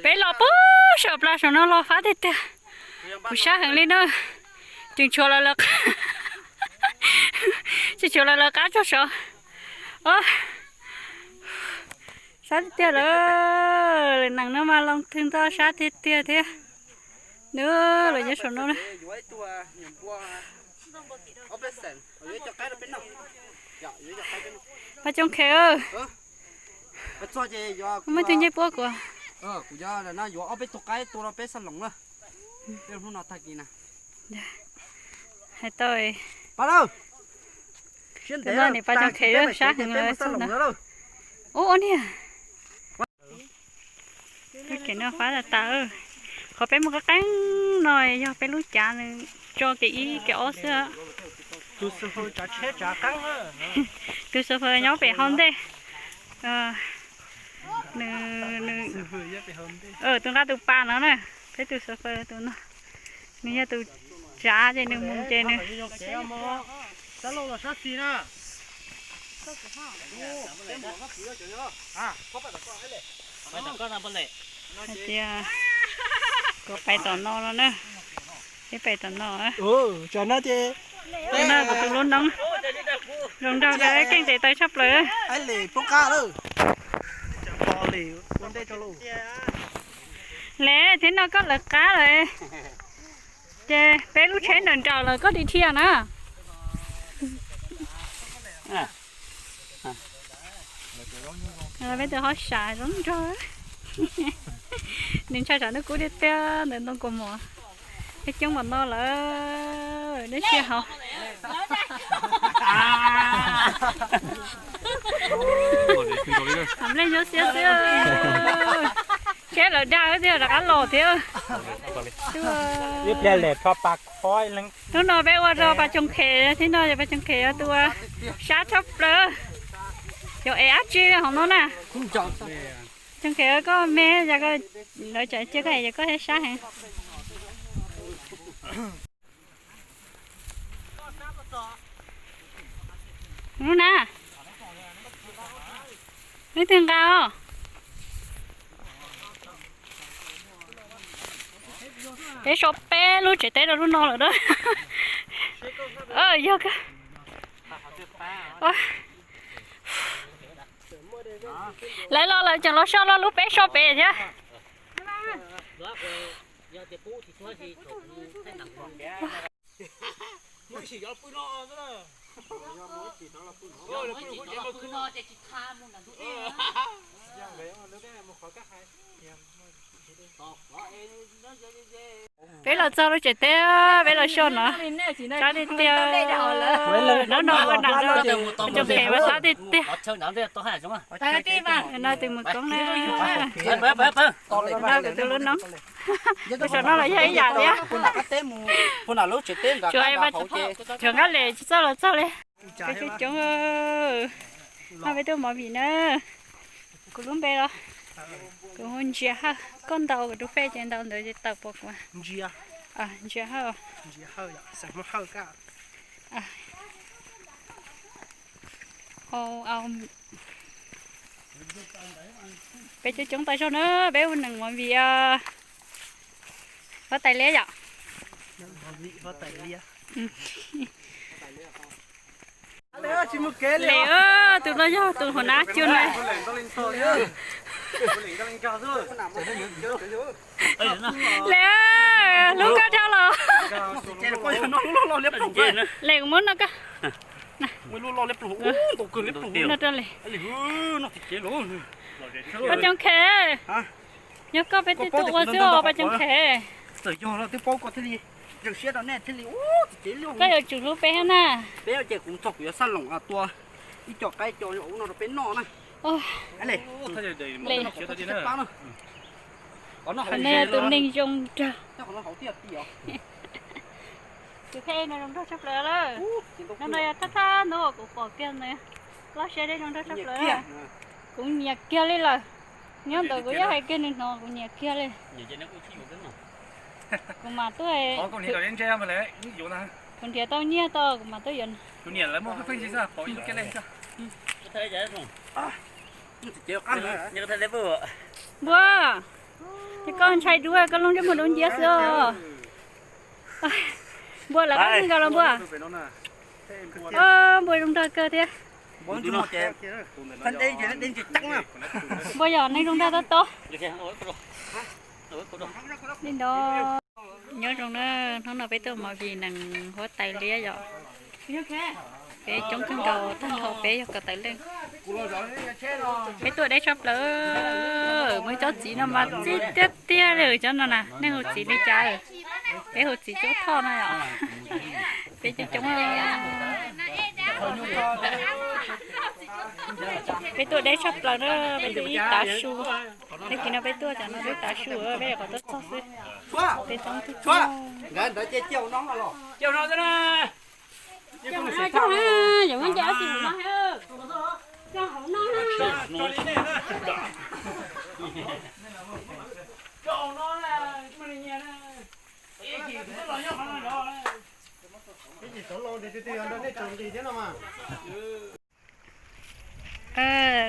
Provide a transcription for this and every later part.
Peb los puag saum plas saum no los fab tiag tiag. Kuv sab heev li na. Tseem tshuav lawv lawv, tseem tshuav lawv lawv qab tsaug saud. Sab tiag tiag lawm. Nees no mas loo twg nto sab tiag tiag thiab. Nws los nyob saum no na. Paj Coo Khes, muaj ib tug ncej puab kuv. Hais tau, tus no nim Paj Coo Khes sab heev lawm. Ub, ua niag. Lub kev no fab tas tas. Qhov peb mus qeeb qeeb no yog peb lub cav nws tso kev ib kev ob xwb. Tus xofos nyob pem hauv ntej. Nws, nws, tus nqa tus pas no na, peb tus xofos tus no, nws yog tus tsav ces nws mus ces nws hais tias kom pais tom no no na, peb pais tom no. Tus no kuv tus lub noob, zoo nraug, keej tes taw tshaj plaws. Lawv thiab no koj lawv qab lawm, ces peb lub tsheb nrawm nrawm lawm koj dim thiaj na. Peb tus hauj sam zoo nraug, nws ntshai tsam hnub kub tiag tiag ntawm ntoo kaus mom. Peb coob npaum no lawm, neb sij hawm. Nplej nyuaj siab xwb. Tsheb lawv dag thiab rov qab los thiab. Hnub no peb ua rau Paj Coo Khes thiab no, Paj Coo Khes yog tus ua sab tshaj plaws. Cov ev dab tsi hauv no na? Coo Khes, koj me, lawv tseem cia koj ev, koj thiaj sab heev. Hnub na, leej twg nqa os? Peb so peb lub tsev teb rau lub no lawm na. Yog, lawv los lawv tseem los so los lub peb so pem thiab. Peb los txog lub tsev teb, peb los so no. Sab tiag tiag. Hnub no ua nram no, Coo Khes mas sab tiag tiag. No tus mus koob na. No kuv tus lub noob. Tus saum no los yog ib yam thiab. Tsuas, tsuas Nkaj Lem tsis txawj los txog li. Peb coob coob, no peb tuaj movie na. Kuv lub npe los, kuv hu Ntsia Hawj, koj ntaus kuv tus pej ces ntaus ntawd ces tawm pom kuv. Ntsia Hawj. Peb coob coob tas zog na, peb ua neeg movie huab tais liab yom. Lem, tus no yog tus hauv nab cua na. Lem, hlub koj dhau los. Lem, kuv muab no koj. No rau Lem. Paj Coo Khes, yog koj peb thiaj tuaj ua xwb os Paj Coo Khes. Koj yuav tsum hlub peb thiab na. Peb ces kuv txog kuv yuav xa loos tua ib co qaib co ub no rau peb noj na. Lem, qhov no yog tus neeg zoo nraug. Tus pej no zoo nraug tshaj plaws lawm. No no yog thaj thaj hnub uas kuv pom kiag ntawd, loj siab deb zoo nraug tshaj plaws. Kuv nyiam kiag li lawm. Nyob ntawd kuv yeej hais kiag nws hnov kuv nyiam kiag li. Kuv mam tuaj, kuv nrhiav tau nyiaj tau kuv mam tuaj yuav. Npua, ces koj ntshai dua koj lub ntsej muag dub nciab xwb os. Npua, lawv qab nkaus los npua. Npua zoo nraug kawg thiab. Npua yog neeg zoo nraug tob tob. Li ntawd, nyob zoo na, hnub no peb tuaj movie nees huab tais liab yom. Peb coob kawg nkaus, tag nrho peb yog kaum tawm leej. Peb tuaj deb tshaj plaws, muaj cov txiv no mas txij tiag tiag li cov no na, nej hu txiv li cas? Peb hu txiv Cub Thoj no yom. Peb coob coob. Peb tuaj deb tshaj plaws na, peb tuaj ib tav su. Tag kis no peb tuaj, tam no peb tav su, peb kom tuaj txog xwb. Peb toob twg.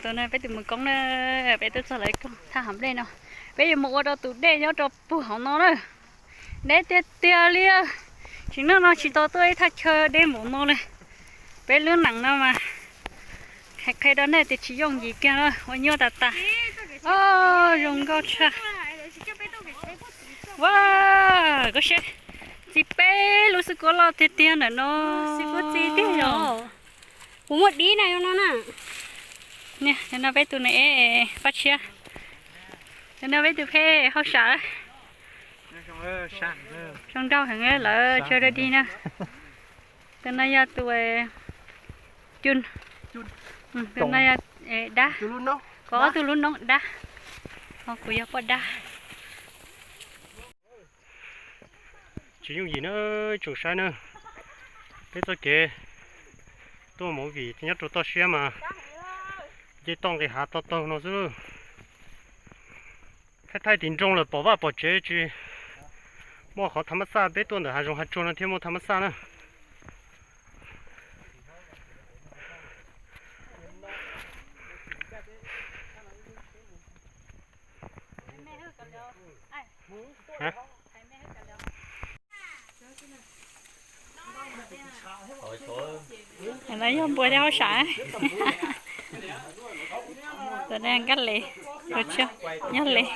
Tus no peb tus mus koob na, peb tuaj txog lawv koog thaj hav nplej no. Peb yuav mus ua rau tus dej nyob rau puag hauv no na. Deb tiag tiag li. Tsis, hnub no tsis tau tuaj ib thaj chaw deb npaum no li. Peb lub nees no mas qhia rau nej tias tsis yooj yim kiag na, ua nyuaj tas tas. Os, zoo nkauj tshaj. Ua, koj saib, txiv peb lub xwb kuj loj tiag tiag ntawm no. Xwb kuj txiv tiag yom. Kuv muaj dib na, no na. Niam, no peb tus ne, Faj Tshiab. No peb tus phem hauj sam. Zoo nraug heev lawm, chaw dog dig na. Tus no yog tus Cun. Tus no yog Dab. Kuv ob tug lub noob Dab. Ho kuv yog poj dab. Tsis yooj yim na, tsoom saib na. Peb txoj kev tuaj movie nyob rau toj siab mas nce toj nqis hav to taug no xwb. Thaij thaij tim nroog lawm pom vaj pom tsev tsis muaj qhov tham mab xaj, peb tuaj ntawm hav zoov hav tsuag no thiaj muaj tham mab xaj na. No yog npua thiab hauj sam. Tus no nkaj les, tus tshiab nyob les.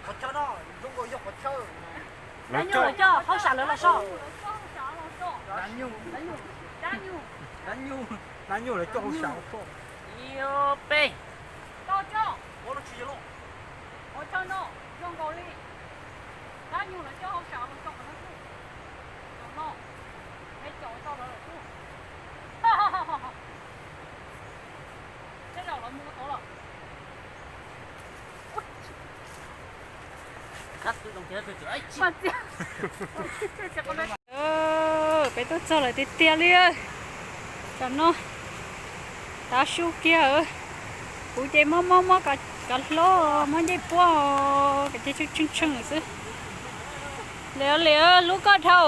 Qhov chaw no zoo nkaus yog qhov chaw. Dab nyuj lawv coj hauj sam lawv los soj. Dab nyuj, dab nyuj lawv coj hauj sam los soj. Ib, ob, peb. Qhov chaw no zoo nkaus li dab nyuj lawv coj hauj sam los soj qhov no. Tej zaum lawv mus ua tod lawm. Peb tuaj txog lawm tiag tiag li. Tam no tav su kiag. Kuv ces mob mob mob kav hlob, mob ncej puab, kav ces tsheej tsheej xwb. Liam, Liam, hlub koj dhau.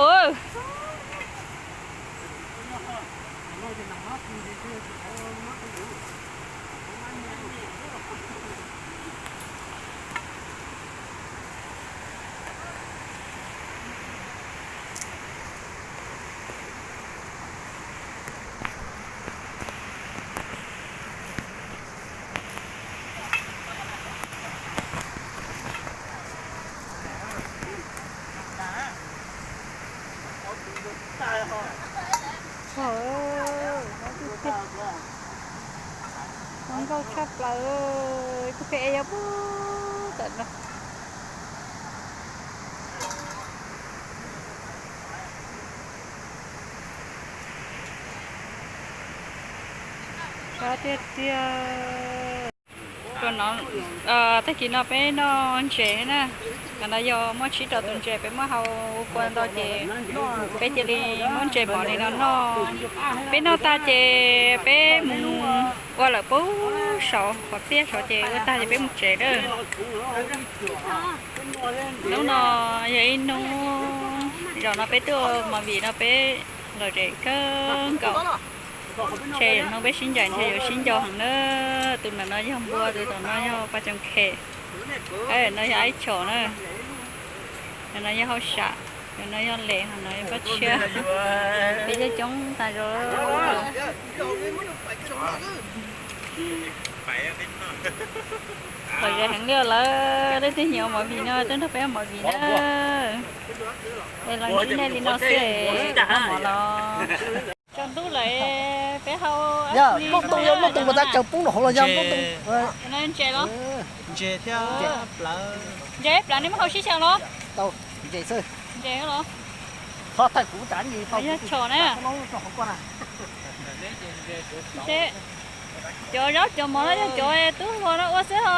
Zoo nkauj tshaj plaws, ib tug phev es yog pub tawm no. Sab tiag tiag. Tag kis no peb noj ntses na. Qhov no yog muaj tsib rau tus ntses, peb muab hau kua ntau ces peb cia li muab ntses mov li no noj. Peb noj tag ces peb mus ua lawm pub saud, qhov tiaj saud ces ua tag ces peb mus tsev lawm. Hnub no yog ib hnub, zaum no peb tuaj ua movie no peb lom zem kawg nkaus. Ntshe hnub peb sib ncaim ntshe yuav sib nco heev na. Tus ntawm no yog npua, tus tom no yog paj tsoom khem, no yog aib chom na. Cov no yog hauj sam, cov no yog les, ho no yog paj tshiab. Peb coob coob tas zog. Lom zem heev li lawm, leej twg nyiam ua movie no tuaj nrog peb ua movie na. Es los ntsib nej li no xwb, noj mov los. Tsaus ntuj lawm, peb hau. Yog Nuj Toos, yog Nuj Toos mas tas caws poob nram hauv los yog Nuj Toos. Ntses los? Ntses thiab plawv. Ntses plawv nej muab hau sib xyaw los? Tau, ntses xwb. Ntses los? Thov thaij kuv tsam yog tshom na. Cov zaub cov mov no yog cov tub hluas no ua xwb ho.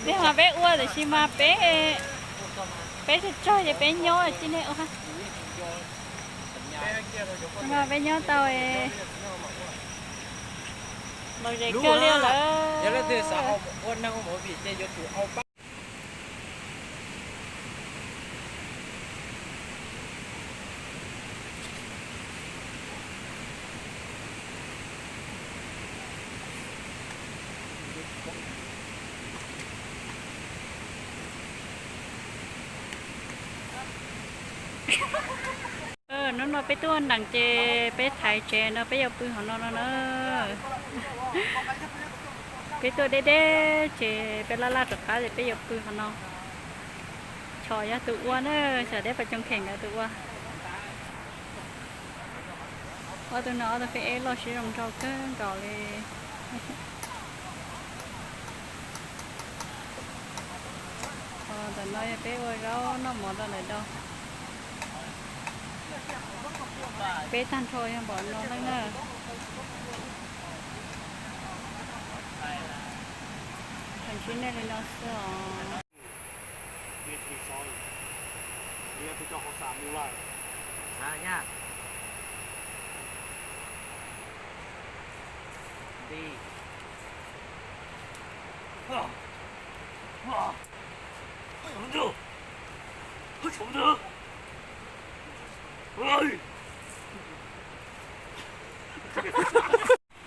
Peb mas peb ua tiam sis mas peb, peb tsawg tsawg ces peb nyob cia nej ua. Peb nyob tau, lom zem kawg li lawm. Hnub no peb tuaj nees ces peb thaiv tsev no peb yuav pw hauv no no na. Peb tuaj deb deb ces peb laj laj rov qab ces peb yuav pw hauv no. Tshom yog tus ua na, tshom thiab paj tsoom khem nkawd tus ua. Ob tug no ob tug peb eb loj siab zoo nraug kawg nkaus li. Ntawm no yog peb ua zaub noj mov rau ntawm no. Peb tag nrho yog npaum no leej na. Ntsib nej li no xwb os.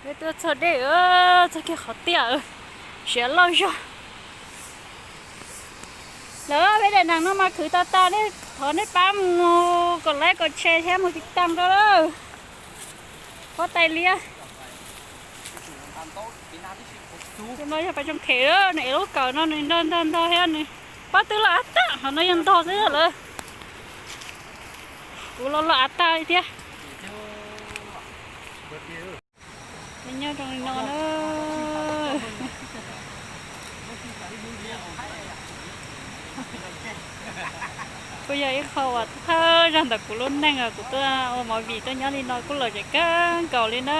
Peb tuaj txog dej, txog kiag qhov tiaj, siav loj zog. Lawv peb daim nees no mas khwv tag tag, nej thov nej pab mus kom like kom share thiab mus tiv tas rau lawm. Huab tais liab. Tus no yog paj tsoom khem, nws ev lub kawm no nws ntog ntog ntog thiab nws pob tw loj av tag, ho no yog ntog xwb lawm. Kuv loj loj av tag li thiab. Peb nyob zoo li no na. Kuj yog ib qho uas thawj zaug ntawm kuv lub neej uas kuv tuaj ua movie tuaj nyob li no kuj lom zem kawg nkaus li na.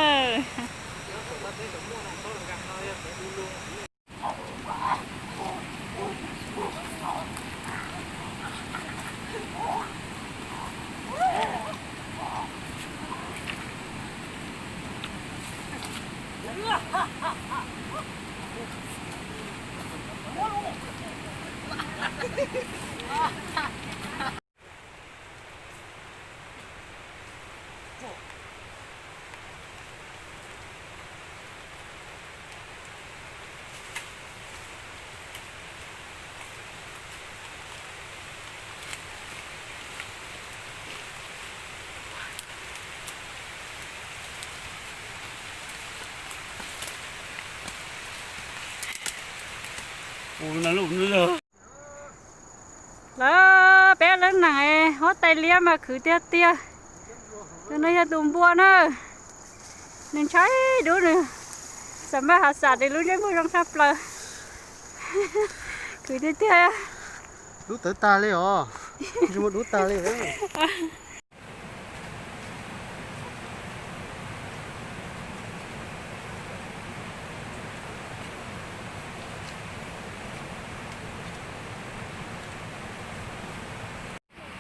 Lawv peb leej nees huab tais liab mas khwv tiag tiag. Tus no yog tus npua na. Nws ntshai dub, nws xam maj hav xam nws lub ntsej muag zoo tshaj plaws. Khwv tiag tiag. Dub tawv tag li os. Ntsej muag dub tag li.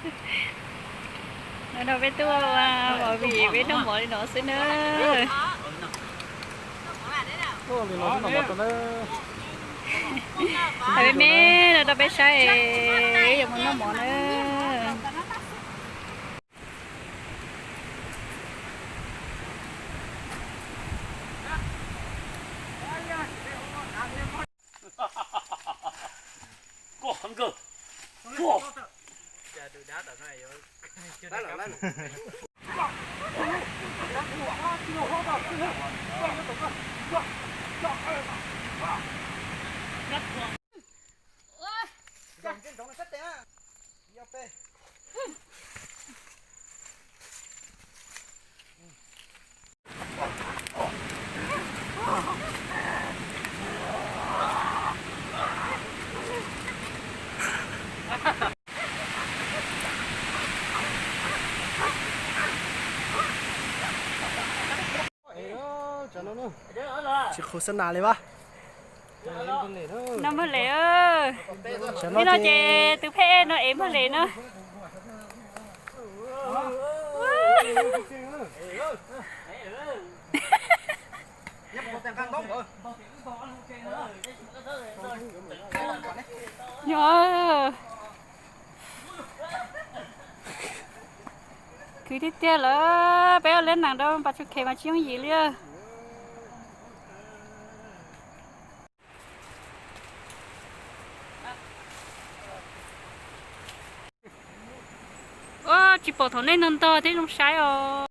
No peb tuaj ua movie peb noj mov li no xwb na. Hais me me no rau peb saib, yuav mus noj mov na. Tsis qhuas xab nas li vas. No npawg Lem, ib no ces tus pheb no es npawg Lem no. Yog khwv tiag tiag lawm, peb ua leb nees rau Npas Tshua Khes mas tsis yooj yim li. Tsis pom thaum nej ntog ntog thiab zoo saib os.